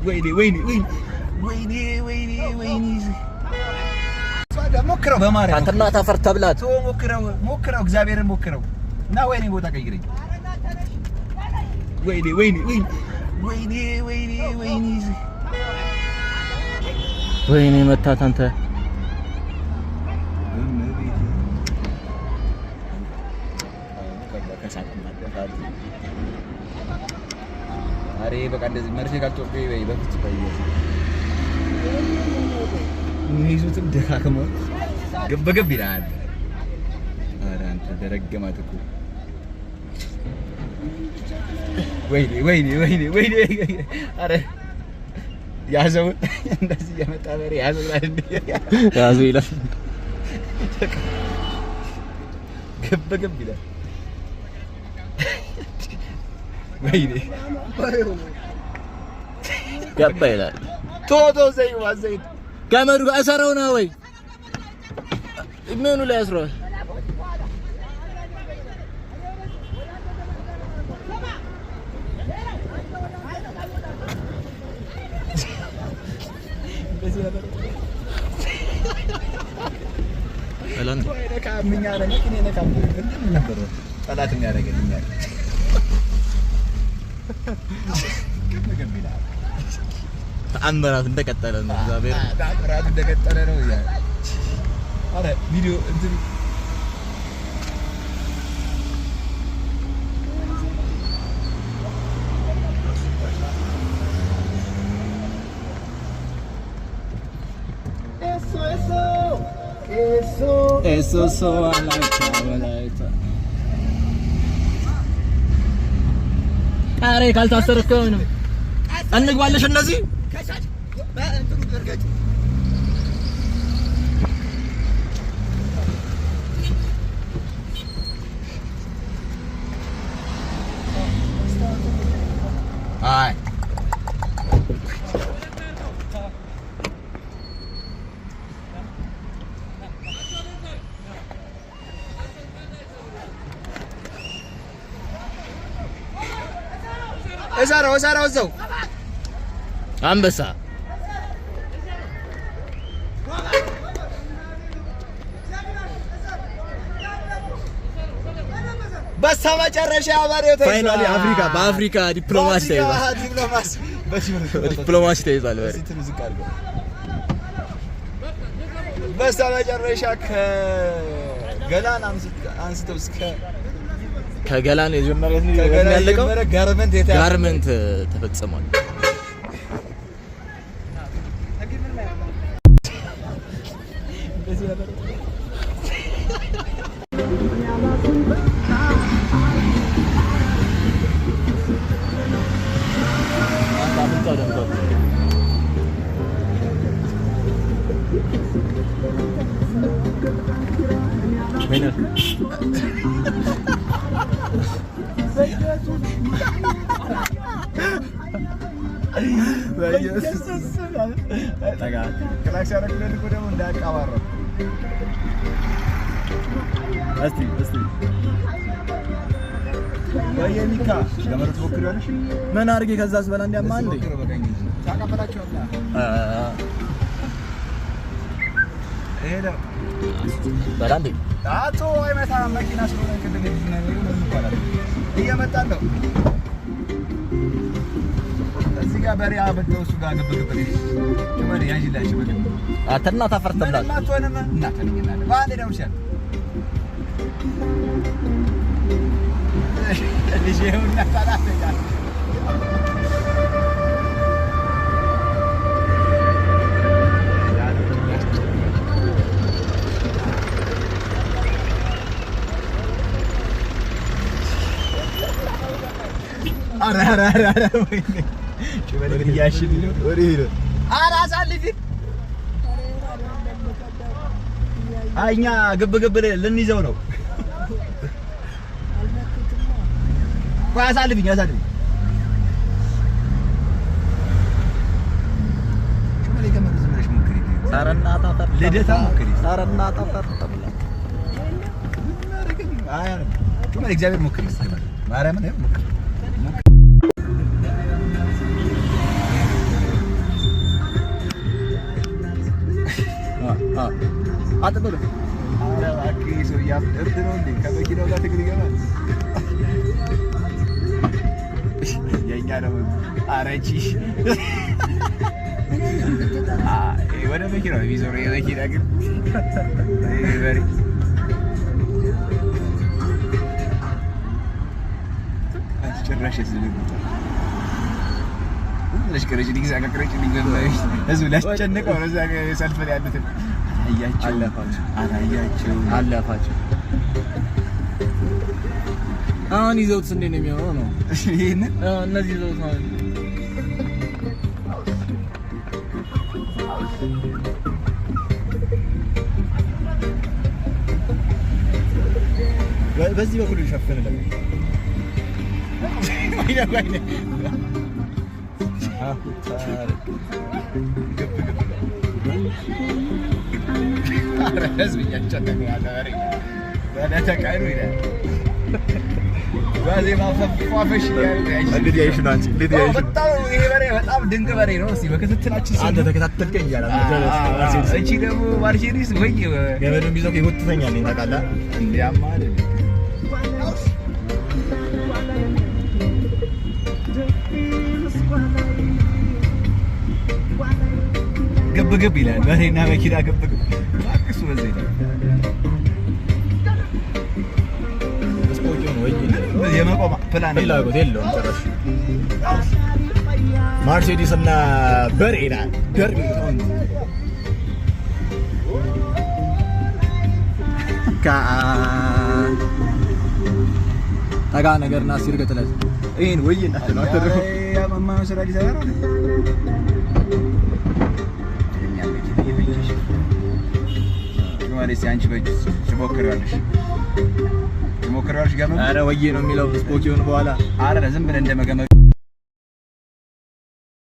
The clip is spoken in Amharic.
ወይኔ ወይኔ ወይኔ ወይኔ ወይኔ ወይኔ ሞክረው በማርያም አንተና ታፈር ተብላት። ሞክረው ሞክረው እግዚአብሔርን ሞክረው እና ወይኔ ቦታ ቀይረኝ። ወይኔ ወይኔ ወይኔ ወይኔ ወይኔ ወይኔ ወይኔ መታት አንተ። አሬ በቃ እንደዚህ መርፌ ካልተወጋሁ ወይ በፍፁም የሚይዙትም ደካክመው ግብ ግብ ይላል። ኧረ አንተ ደረገማት እኮ። ወይኔ ወይኔ ወይኔ ወይኔ! ኧረ ያዘው፣ እንደዚህ እየመጣ በሬ ያዘው ይላል እንዴ! ያዘው ይላል። ግብ ግብ ይላል። ወይኔ ገባ ይላል። ቶቶ ዘይት ዘይት ገመዱ ጋር እሰረው ነው ወይ ምኑ ላይ አስረዋል? ጠላት የሚያደርገን እኛ ግብ ግብ ይላል። ተአምራት እንደቀጠለ ነው። እግዚአብሔር ተአምራት እንደቀጠለ ነው። ኧረ ቪዲዮ እንትን ኤሶ ወላይታ ቃሬ ካልታሰረ እኮ ነው። እንግባለሽ እነዚህ አይ እሰረው እሰረው እዛው አንበሳ በስተመጨረሻ በሬው ተይዟል። Finally አፍሪካ በአፍሪካ ዲፕሎማሲ ተይዟል። ዲፕሎማሲ ዲፕሎማሲ ተይዟል። በሬ በስተመጨረሻ ከገላን አንስተው እስከ ከገላን የጀመረ ከገላን ያለቀው የጀመረ ጋርመንት የተያዘ ጋርመንት ተፈጽሟል። ክላክስ ያደረጉለት እኮ ደግሞ እንዳያቀባረው። እስቲ እስቲ ወየሚካ ገመዱ ትሞክሪዋለሽ? ምን አድርጌ ከዛስ በላ እንዲያማ እንዴ ሞክረው በቀኝ እጅ ታቀበላቸዋለህ። ሄደ። በላ እንዴ አቶ አይመታም መኪና ስለሆነ ቅድም ነገሩ ምን ይባላል? እየመጣን ነው። እዚህ ጋር በሬ አበደው እሱ ጋር ግብ ግብ ነው። ሽመል ያዥላችሁ በደንብ። አንተና ታፈር ተብላት። ምንም አትሆንም። እናተነኝናለን። በአንዴ ደርሻለሁ። ልጄ ይኸውና ታላፈኛለህ። ኧረ ኧረ ኧረ ኧረ ወይኔ ሽመል ግን እያሸኝ ነው። ኧረ አሳልፊን። አይ እኛ ግብ ግብ ልንይዘው ነው። ቆይ አሳልፊኝ አሳልፊኝ። ሽመል የገመዱ ዝም ብለሽ ሞክሪ። ኧረ እናት አፈር ልደታ ሞክሪ። ኧረ እናት አፈር ተብላት። አይ አይደለም። ሽመል እግዚአብሔር ሞክሪ እስኪ ማርያምን ይኸው ሞክሪ። አጥብሎ ኧረ እባክህ ሰውዬ እብድ ነው እንዴ? ከመኪናው ጋር ትግል ይገባል። የእኛ ደግሞ ኧረ ይህቺ ወደ መኪናው የሚዞረው የመኪና ግን ይሄ በሬ አንቺ ጭራሽ ያስደነግጣል። ዝም ብለሽ ቅረጭልኝ፣ እዛ ጋር ቅረጭልኝ በማይሽ ህዝቡ ሊያስጨንቀው ነው። እዛ ጋር ሰልፍ ላይ ያሉትን አላያቸውም፣ አለፋቸው። አላያቸውም። አለፋቸው። አሁን ይዘውት እንዴት ነው የሚሆነው ነው? ይሄንን እነዚህ ይዘውት ማለት ነው። በዚህ በኩል ይሸፍንልን። ወይኔ ወይኔ ግብ ግብ ኧረ ህዝብ እያስጨነቀው ያለ በሬ በዕለተ ቀኑ ይላል። ዋዜማ ፏፈሽ እያለ እንዴት ያይሽ ነው አንቺ? እንዴት ያይሽ ነው? በጣም ይሄ በሬ በጣም ድንቅ በሬ ነው። እስኪ በክትትላችን አንተ ተከታተልከኝ እያለ ማርሴዲስ እቺ ደግሞ ማርሴዲስ ወይ ገመዱን ይዞ ይጎትተኛል። እኔን ታውቃለህ። እንዲያማ አይደል ግብ ግብ ይላል። በሬና መኪና ግብ ግብ እባክህ እሱ በዛ ይላል። ስፖኪዮ ነው ወይ የመቆም ፕላን የለውም። ፍላጎት የለውም ጭራሽ። ማርሴዲስ እና በሬ ይላል። ደርቢ ጠጋ ነገርና ሲርገጥለት ይሄን ወይ እናትለው አንተ ደግሞ ያማማው ስራ ሊሰራ ነው። የኛ መኪና እየፈጀሽ ግማሌ፣ እስኪ አንቺ በእጅ ትሞክሪዋለሽ ትሞክሪዋለሽ ገመድ ኧረ ወዬ ነው የሚለው ስፖኪዮን በኋላ አረ ዝም ብለህ እንደ መገመድ